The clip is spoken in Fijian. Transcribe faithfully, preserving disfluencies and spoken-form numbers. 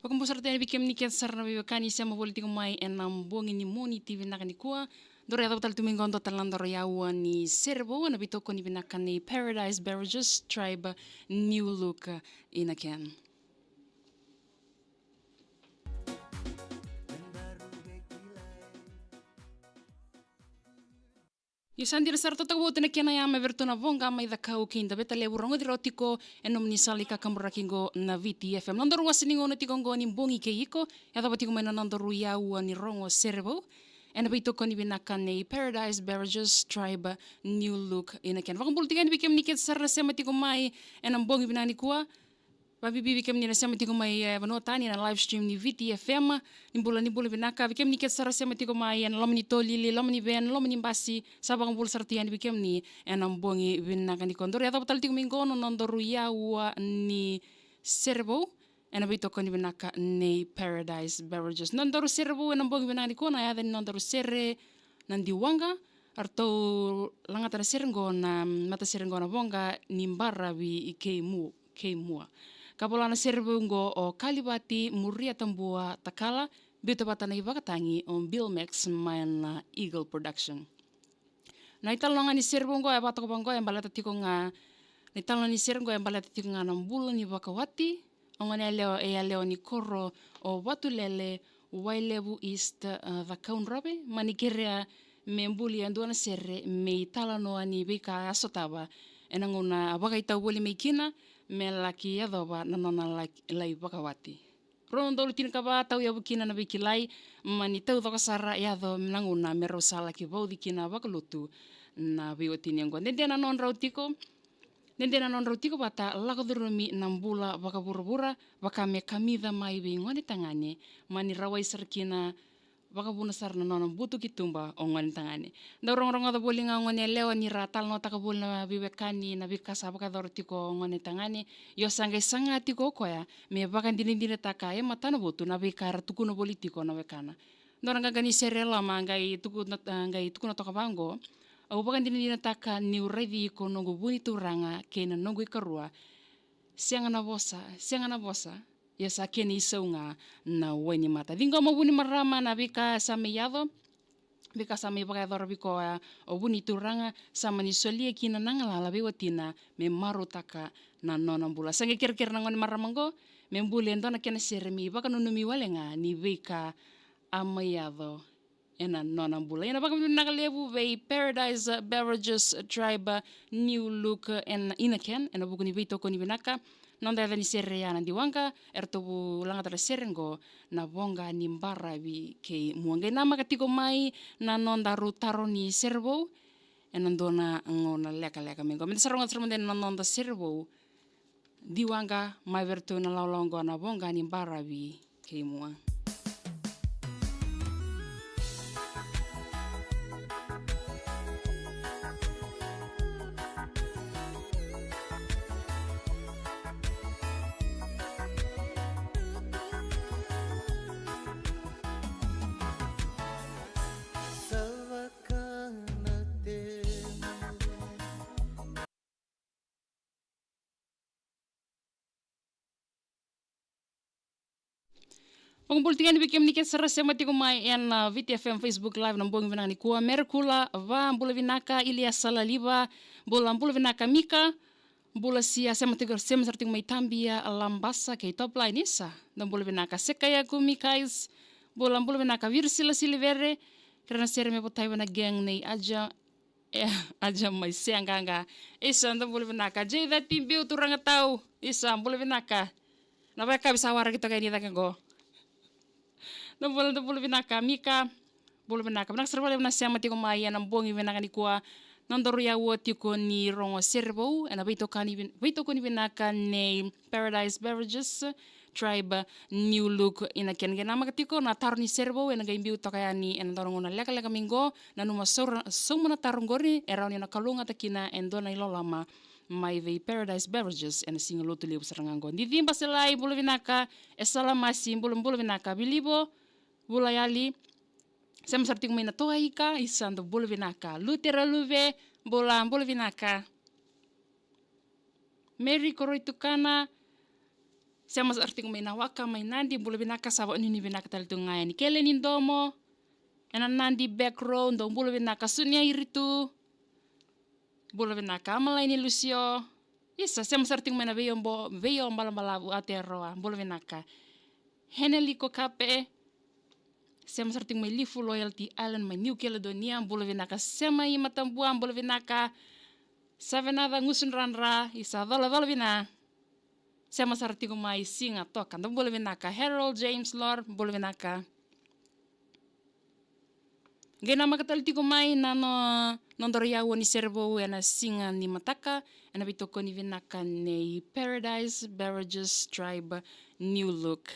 Vakabula sara tu yani vei kemuni kece sara na veiwekani sema voli tiko mai ena bogi ni Moniti vinaka nikua. Daru yacova tale tu mai qo dua tale na nodaru yaua ni sere vou ena veitokoni vinaka nei Paradise Beverages Tribe New Look in a Can. Io, sa dina sara, totoka vou tu na kena ya mai vei iratou na Voqa mai Cakau kei Daveta Levu, rogoci rawa tiko ena nomuni sala ni kakaburaki qo na Viti F M. Nodaru wasa ni gauna tiko qo ni bogi kei iko, yacova tiko mai na nodaru yaua ni rogo sere vou ena veitokoni vinaka nei Paradise Beverages Tribe New Look in a Can. Vakabula tiko yani vei kemuni kece sara na sema tiko mai ena bogi vinaka nikua. Vakabibi vei kemuni na sema tiko mai e vanua tani ena live stream ni Viti F M. Ni bula, ni bula vinaka. Vei kemuni kece sara sema tiko mai ena loma ni tolili, loma ni van, loma ni basi, sa vakabula sara tu yani vei kemuni ena bogi vinaka nikua. Daru yacova tale tiko mai qo na nodaru yaua ni sere vou ena veitokoni vinaka nei Paradise Beverages. Nodaru sere vou ena bogi vinaka nikua, na yaca ni nodaru sere na Diwaqa. Eratou lagata na sere qo na matasere qo na Voqa ni Baravi kei Mu- kei Mua. Ka vola na sere vou qo o Kalivati Muria Tabua Takala, biuta vata na ivakatagi o Bill Max mai na Eagle Production. Na italanoa ga ni sere vou qo e vakatoka vaqo, e baleta tiko ga, na italanoa ni sere qo e baleta tiko ga na bula ni vakawati o gone yalewa, e yalewa ni koro o Vatulele, Wailevu East, a, Cakaudrove, mani kerea me buli e dua na sere me italanoa ni veika a sotava ena gauna a vakaitau voli mai kina me laki yacova na nona laki, lai vakawati. Rua na udolu tinikava, tauyavu kina na veikilai, mani taucoko sara, yaco na gauna me rau sa laki vauci kina vakalotu na veiwatini oqo. Dede na nodrau tiko, dede na nodrau tiko vata, lako curumi na bula vakavuravura, vaka me kamica mai vei gone tagane, mani rawai sara kina vakavuna sara na nona butuki tuba o gone tagane. Dau rogorogoca voli ga o gone yalewa ni ra talanoataka voli na veiwekani na veika sa vakayacora tiko o gone tagane. Io, sa qai saga tiko o koya me vakadinadinataka e matanavotu na veika era tukuna voli tiko na wekana. Dua na qaqa ni sere e loma, qai tuku na, a, qai tukuna toka vaqo: Au vakadinadinataka niu raici iko noqu vunituraga kei na noqu ikarua. Sega na vosa, sega na vosa. Ia sa kena isau ga na wainimata. Ciqoma vunimarama na veika sa mai yaco, veika sa mai vakayacora vei koya o vunituraga, sa mani solia kina na galala vei watina me marautaka na nona bula. Sa qai kerekere na gone marama qo me buli e dua na kena sere me ivakananumi wale ga ni veika a mai yaco ena nona bula. Ia na vakavinavinaka levu vei Paradise Beverages Tribe New Look ena, in a Can, ena vuku ni veitokoni vinaka. Noda yaca ni sere ya na Diwaqa, eratou lagata na sere qo na Voqa ni Baravi kei Mua. Qai namaka tiko mai na nodaru taro ni sere vou ena dua na gauna lekaleka mai qo. Meda sa rogoca sara mada na noda sere vou. Diwaqa, mai vei iratou na lawalawa qo na Voqa ni Baravi kei Mua. Vakabula tiko yani vei kemuni kece sara sema tiko mai ena, a, Viti F M Facebook Live na bogi vinaka nikua. Mere Kula, va, bula vinaka. Ilia Salaliva, bula, bula vinaka. Mika, bula sia, sema tiko, sema sara tiko mai Tabia, Labasa kei Top Line, isa. Da bula vinaka. Sekayaku Mikais, bula, bula vinaka. Virisila Silivere, kerea na sere me votai vei na gang nei Aja, E, Aja mai Seaqaqa. Isa, da bula vinaka. Jay Cati, biu turaga tau. Isa, bula vinaka. Na vakayakavi sa waraki toka yani cake qo. Da bula, da bula vinaka. Mika, bula vinaka. Vinaka sara vakalevu na sema tiko mai ena bogi vinaka nikua. Nodaru yaua tiko ni rogo sere vou ena veitokani vin-, veitokoni vinaka nei Paradise Beverages Tribe New Look in a Can. Qai namaka tiko na taro ni sere vou, ena qai biu toka yani ena dua na gauna lekaleka mai qo. Nanuma saura, sauma na taro qori, e rawa ni na kalougata kina e dua na iloloma mai vei Paradise Beverages ena Siga Lotulevu sara ga qo. Didi Baselai, bula vinaka. Esa Lamasi, bula, bula vinaka. Vilivo Vulayali, sema sara tiko mai na Toaika, isa, da bula vinaka. Lutera Luve, bula, bula vinaka. Mary Koroi Tukana, Sema sara tiko mai na waka mai Nadi, bula vinaka, sa vakanuinui vinaka tale tu ga yani. Kele ni domo ena Nadi back row, dou bula vinaka. Sunia Iritu, bula vinaka. Amalai ni Lucio, isa, sema sara tiko mai na veio bo-, veio balabalavu Aotearoa, bula vinaka. Heneli Kokape, sema sara tiko mai Lifu, Loyalty Island, mai New Caledonia, bula vinaka. Sema i Matabua, bula vinaka. Savenaca Gusudradra, isa, cola, cola vina. Sema sara tiko mai Siga toka, da bula vinaka. Harold James Lor, bula vinaka. Qai namaka tale tiko mai na no, nodaru yaua ni Serevou ena siga ni mataka, ena veitokoni vinaka nei Paradise Beverages Tribe, New Look.